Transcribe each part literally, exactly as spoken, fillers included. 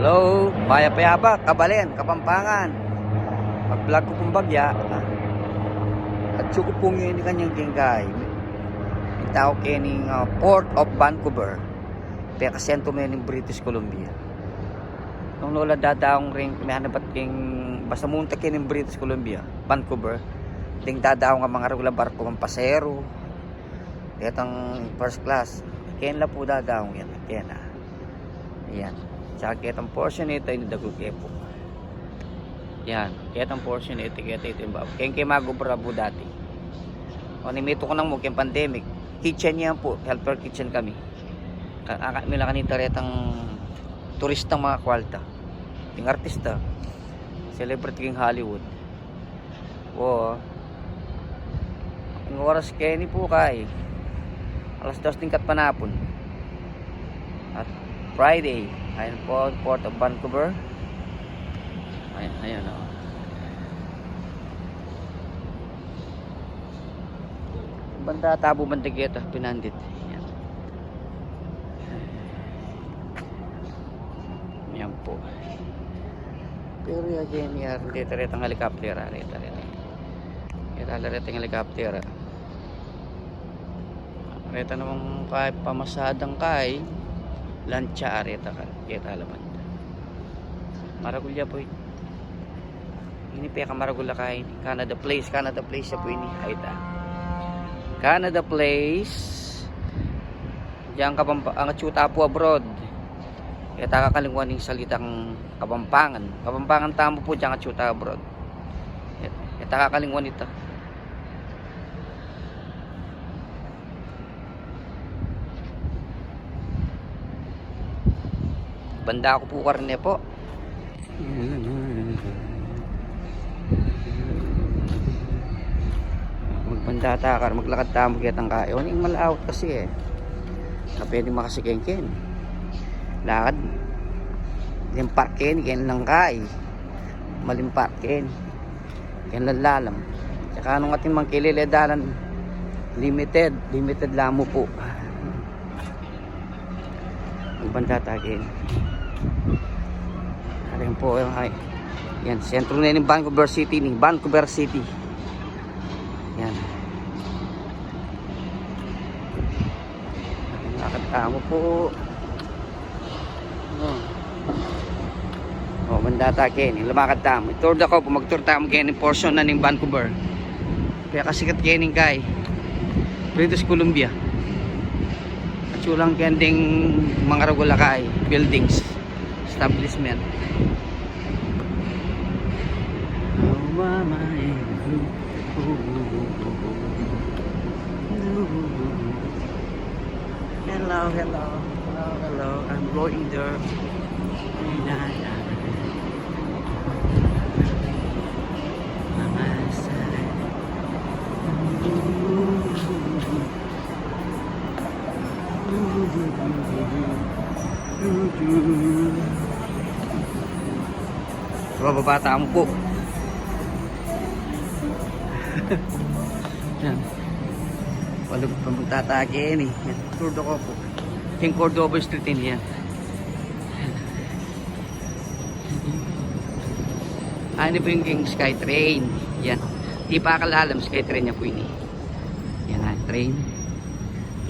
Hello, mayap a yabak, kabalen, Kapampangan. Mag-vlog ku pung bagya. At suku pung ini kanyang gengkay. Itau keni, ah, Port of Vancouver. Pekasentru me ning British Columbia. Nung lola dadaung ring, may hanabat king, basta munta keni ning British Columbia, Vancouver. Ding dadaung a mangaragul a barku, mang paseru. Ketang first class. Keni la pu dadaung yan, kena. Yan. Tsaka ketang portion ita, ini dagul ke pu. Yan. Ketang portion ita, keta ita ing bab. Keng ke magubra pu dati. O, nimitu ku nang mu keng pandemic. Kitchen yan pu. Helper kitchen kami. Ka-, kaka-, mila kanita retang turistang mga kwarta. Ding artista. Celebrity king Hollywood. O, ing oras keni pu kay alas dos ning katpanapun. At Friday, ayan pu, Port of Vancouver. Ayan, ayan, o. Banda tabu, banda keta, pinandit. Ayan. Yan pu. Pero ya, yan, yan, reta, retang helicopter, ah, reta, reta. Keta la retang helicopter, ah. Reta namang kay pamasadang kay, lantsa, ah, reta ka, keta la banda. Maragul ya pu. Ini pekamaragul a kay ini. Canada Place, Canada Place ya pu ini. Ay, ta. Canada Place. Diyan Kapampa-, ang atsu ta pu abroad. Keta kakalingwan ing salitang Kapampangan. Kapampangan tamu pu, diyan atsu ta abroad. Keta kakalingwan ita. Banda ku pu karne pu. Magbanda ta kar, maglakad tamu ketang kay. Uling malaut kasi e. Ka pwede makasikengken. Lakad. Limparken, ken lang kay. Malimparken. Ken lang lalam. Tsaka nung atin mang kilele dalan, limited, limited la mu pu. Ibang tatagin. Ayan pu, ay. Yan, sentro na ning Vancouver City, ni Vancouver City. Yan. Lakad tamu pu. O. O, banda ta keni, lumakad tamu. I-tour da ku pu, mag-tour tamu keni portion na ning Vancouver. Kaya kasikat keni kay British Columbia. Atsu lang keni ding mangaragul a kay buildings, establishment. Hello, hello, hello, hello. I'm going there. Bababa tamu pu. Yan. Walu pa magtatake ini. Yan. Tour da ku pu. King Cordova Street ini, yan. Ah, ini pu ing, ing SkyTrain. Yan. Di pa kalalam, SkyTrain ya pu ini. Yan, ah, train.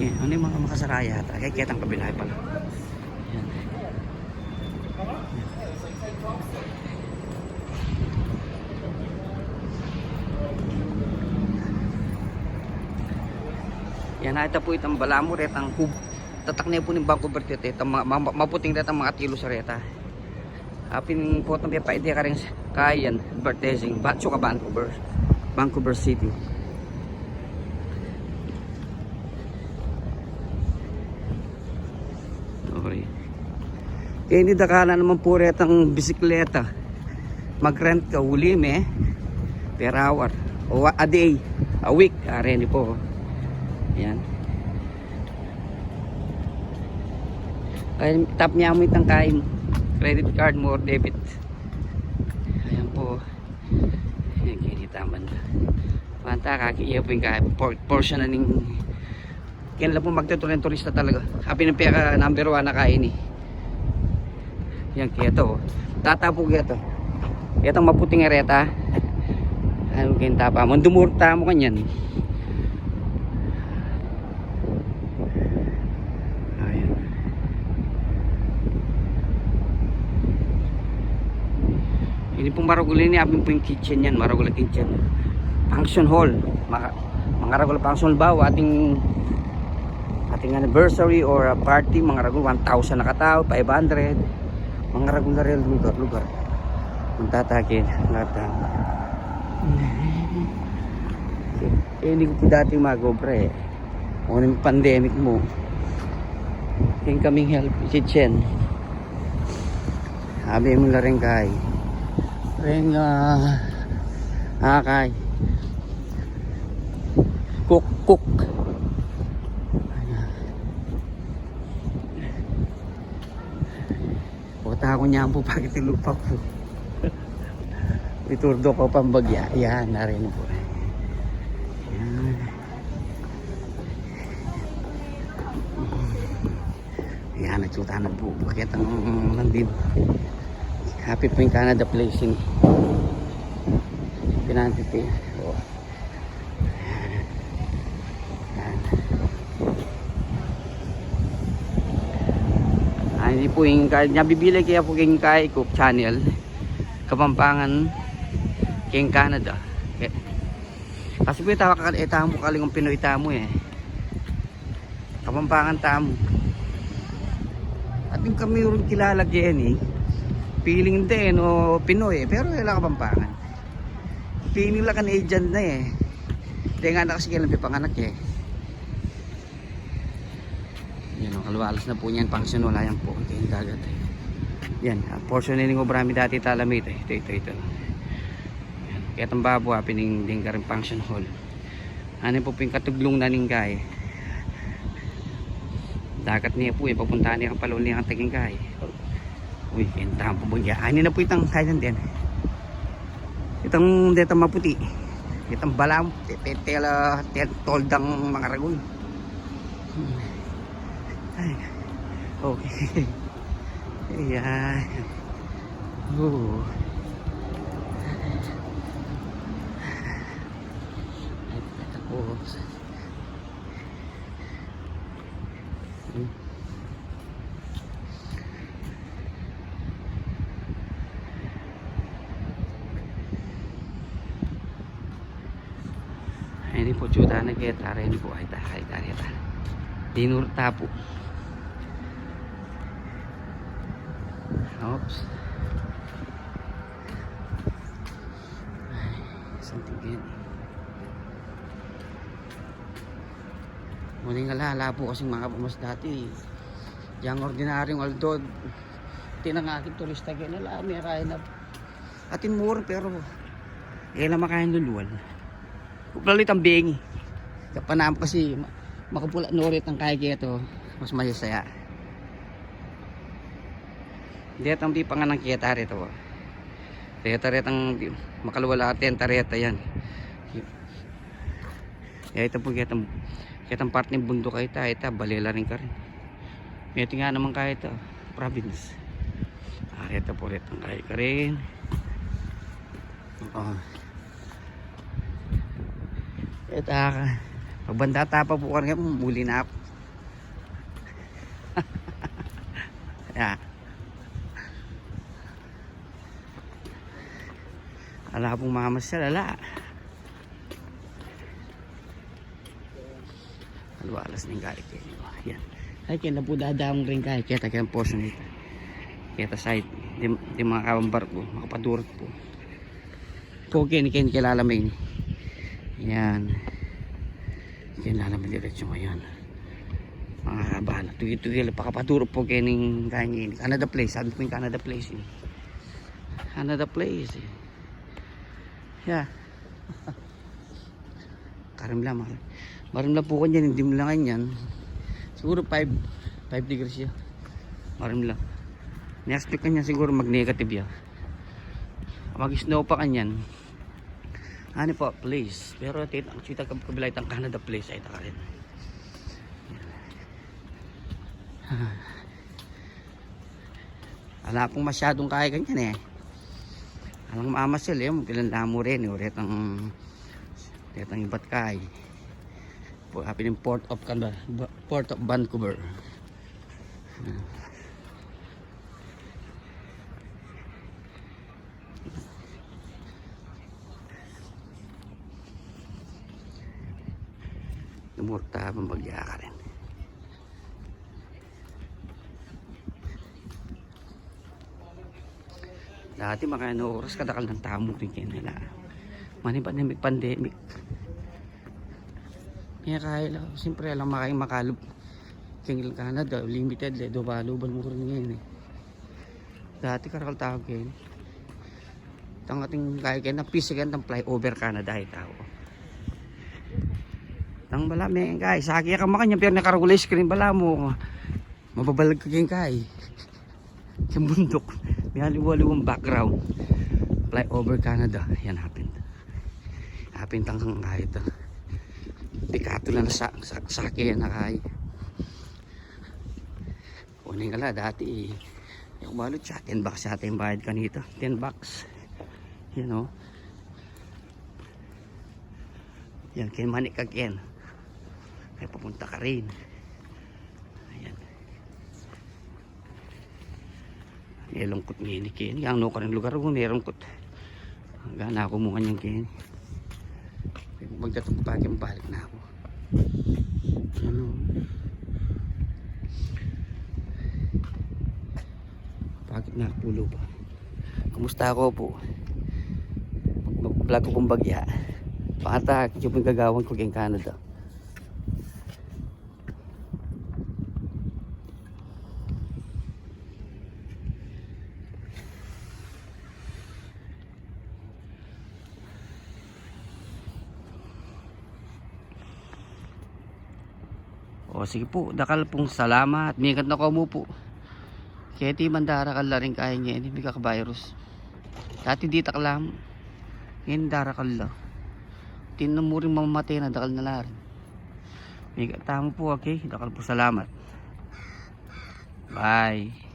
Yan. Ano ing mga makasaraya? Kaya ketang kabila pala. Yan. Yan, ita pu itang balamu, retang hub. Tatak ne pu ning Vancouver, reta, itang ma-, ma-, maputing retang mga tilu sa reta. Apin potang pepaide karing kayan, advertising, ba, atsu ka Vancouver. Vancouver City. Okay. Keni dakal na naman pu retang bisikleta. Mag-rent ka, uli me per hour. O a day, a week, a reni pu. Yan. Kaya tap ne mu itang kay credit card mo or debit. Ayan pu. Ayan, kinita man. Panta kaki iya pu ing kay por-, portion na ning, kaya la pu magtuturing turista talaga. Apin ing peka number one na kay ini. Yan, keto, o. Tatapu keto. Ketang maputing areta. Ay, keng tapa. Mandumurta mu kanyan. Ayan. Ini pung maragul ini, apin pung kitchen yan, maragul a kitchen. Function hall. Maka-, mangaragul a function hall ba, atin, atin anniversary or a party, mangaragul one thousand na katau, five hundred. Mangaragul a rel lugar-lugar. Mantatake, ngata. Eh, ini ku pu dati magobra e. Nung pandemic mu, ing kaming help kitchen. Abi mu la reng kai. Reng, ah, ah, kai. Cook, cook. Kota ku nyan pu, bakit lupa ku. Iturdo ku pang bagya. Yan, nari na pu. Yan. Yan, atsu tana pu. Bakit ang nandito? Happy pu ing Canada Place ini. Pinanti pu. O. Yan. Ah, ini pu ing kai, nyabibilay ke pu keng kai ku channel, Kapampangan keng Canada. Ke-, kasi pu, e tamu ka-, e tamu kakalingwan Pinoy tamu e. Kapampangan tamu. Atin kami run kilala keni. Feeling de, no, Pinoy e, pero e la Kapampangan. Feeling la Canadian na e. Tenga na kasi kailan pipanganak e. Yan o, kalualas na pu nyan, function hall, ayan pu, keng dagat e. Yan, a portion ini ning obra mi dati talamit e. Ito, ito, ito. Yan, ketang babo, apin ing ding karin function hall. Ani pu pin katuglung na ning kai. Dagat ne pu e, papunta ne kang palul ne kang taging kai. Uy, keng tampu bagya. Ani na pu itang kainan din. Itang detang maputi. Itang balam, te-, te-, tela, te-, toldang mangaragul. Ay. Okay. Ayan. O. Ay, tapos. Ini pu, atsu tana keta, ini pu, ay ta, ay ta, ay ta. Dinurta pu. Oops. Ay, something yan. Muning ala, ala pu kasing makapamas dati. Yang ordinaryong aldo, tinangaking turista keni, ala, makain na. Atin mura, pero e la makain lulual. Kupla la itang bengi. Kapanam kasi ma-, makapula no retang kai keto, mas masasaya. Detang pipanganak keta reto. Reta, retang pi-, makalual a tenta reta yan. Ya, ita pu ketang, ketang parte ning bunduk a ita, ita, bale la rin karin. Meti nga naman kaya ita, province. Ah, ita pu retang kai karin. O. Ita, pagbanda tapa pu karin, muli na pu. Ya. Ala pung mamasyal, ala. Alualas ning kai keni. Yan. Ay, kaya na pu dadamung ring kai. Keta, kaya portion ita. Keta side. Di, di makakabang barku. Makapadurut pu. Pu keni, keni kailalam ini. Yan. Kailalam ini diretso ngayon. Mga kabana. Tugi-tugi la pakapadurut pu keni ning kai ini. Canada Place. Sabi ku ing Canada Place ini. Canada Place e. Ya. Karimla, mar-, marimla pu kanyan, dimla kanyan. Siguro five, five degrees ya. Marimla. Next week kanyan siguro mag-negative ya. Mag-snow pa kanyan. Ani pu, Place. Pero tit-, ang sita kab-, kabila itang Canada Place ay takarin. Ah. Ala pung masyadung kaya kanyan e. Alang mamasyal e, magpilan la mu rin e, uretang, uretang ibat kaya. Pu-, apin ing Port of Canada, Port of Vancouver. Dumurta, pambagya ka rin. Dati, makanya oras, kadakal nang tau mu rin keni la. Mani pandemic, pandemic. Kaya kaya la, siyempre, alang makanya makalub. Keng Canada, limited la, dubaluban mu rin ngeni e. Dati karakal tau keni. Tang atin kaya keni, pisi keni, tang flyover Canada e tau. Tang bala me kaya, saki ka makanya, pero nakarakal screen bala mu. Mababalag ka keng kaya. Keng bunduk. May aliwa-aliwang background. Flyover Canada. Yan, apin. Apin tang kaya ta. Pikatu na sa, sa, saki na kaya. Kunin ka la, dati, e. Yung balut siya, ten bucks yata yung bayad kanita. Ten bucks. Yan, o. Yan, kaya manik ka keni. Kaya papunta ka rin. Ayan. May lungkut ngeni keni. Yang nukarin lugar ku, may lungkut. Gana ku mu ngan yan keni. Pagdatung ku pa keni, balik na ku. Ano? Bakit na pulo pa? Kumusta ka pu? Mag-vlog ku pung bagya. Pangata, kaya pung gagawan ku keng Canada. O, sige pu, dakal pung salamat. Mikat na ko mu pu. Keti man darakal la rin kaya ngeni, mikaka-virus. Dati ditak la mu. Ngeni darakal la. Atin na mu rin mamate na, dakal na la rin. Mikat tamu pu, okay? Dakal pung salamat. Bye.